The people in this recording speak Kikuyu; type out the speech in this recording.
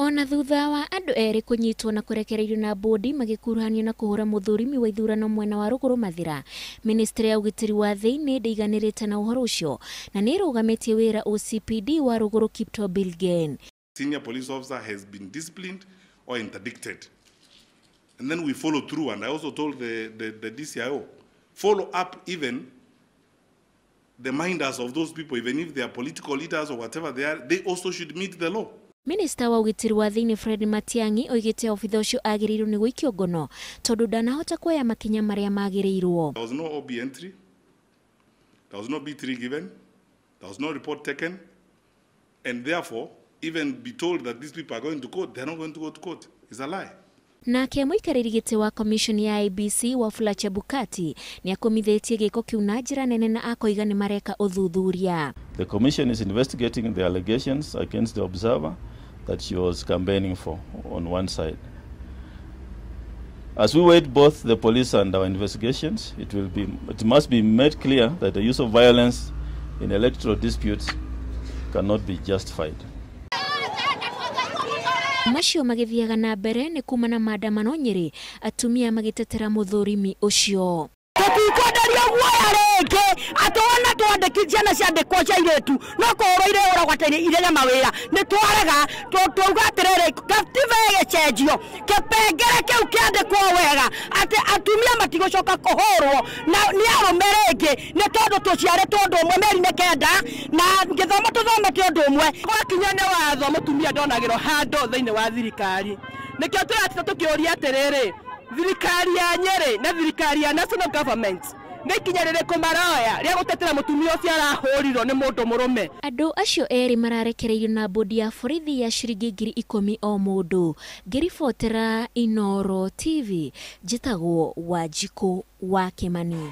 Ona thutha wa andũ erĩ kũnyitwo na kũrekererio na bũndi magĩkuruhanio na kũhũra mũthurimi wa ithurano mwena wa rũgũrũ Mathira, ministry ya ũgitĩri wa thĩinĩ ndĩiganĩrĩte na ũhoro ũcio na nĩ ĩrũgamĩtie wĩra OCPD wa rũgũrũ Kiptoo Bilgen. Senior police officer has been disciplined or interdicted. And then we follow through, and I also told the DCIO, follow up even the minders of those people, even if they are political leaders or whatever they are, they also should meet the law. Minista wa ũgitĩri wa thĩinĩ Fred Matiang'i oigĩte obitha ũcio agĩrĩirwo nĩ gũikio ngono tondũ ndanahota kuoya makinya marĩa magĩrĩirwo. There was no OB entry, there was no B3 given, there was no report taken, and therefore, even be told that these people are going to court, they are not going to go to court. It's a lie. Nake mũikarĩri gĩtĩ wa commission ya IEBC Wafula Chebukati nĩ akũmithĩtie gĩko kĩu na njĩra nene na akoiga nĩ mareka ũthuthuria. The commission is investigating the allegations against the observer that she was campaigning for on one side. As we wait both the police and our investigations, it must be made clear that the use of violence in electoral disputes cannot be justified. Macio magĩthiaga na mbere nĩ kuma na maandamano Nyĩrĩ, atumia magĩtetera mũthũrimi ũcio. Tũtikwenderio guoya rĩngĩ atĩ wona twandĩki ciana ciandĩkwo cia airĩtu no kũhũrwo irĩhũragwo atĩ irege mawĩra. Nĩ twarega, twauga atĩrĩrĩ, gatiba ĩgĩcenjio kĩpengere kĩu kĩandĩkwo wega atĩ atumia matigũcoka kũhũrwo na nĩ arũme rĩngĩ, nĩ tondũ tũciarĩtwo ũndũ ũmwe mĩeri nĩ kenda na gĩthomo tũthomete ũndũ ũmwe. Gwakinya nĩ watho mũtumia ndonagĩrwo handũ thĩinĩ wa thirikari. Nĩkĩo tũratita tũkĩũria atĩrĩrĩ, thirikari ya Nyĩrĩ na thirikari ya national government nĩ ikinya rĩrĩkũ maroya rĩa gũtetera mũtumia ũcio arahũrirwo nĩ mũndũ mũrũme? Andũ acio erĩ mararekereirio na bodi ya borithi ya ciringi 10,000 o mũndũ. Ngĩribotera Inooro TV, njĩtagwo Wanjikũ wa Kĩmani.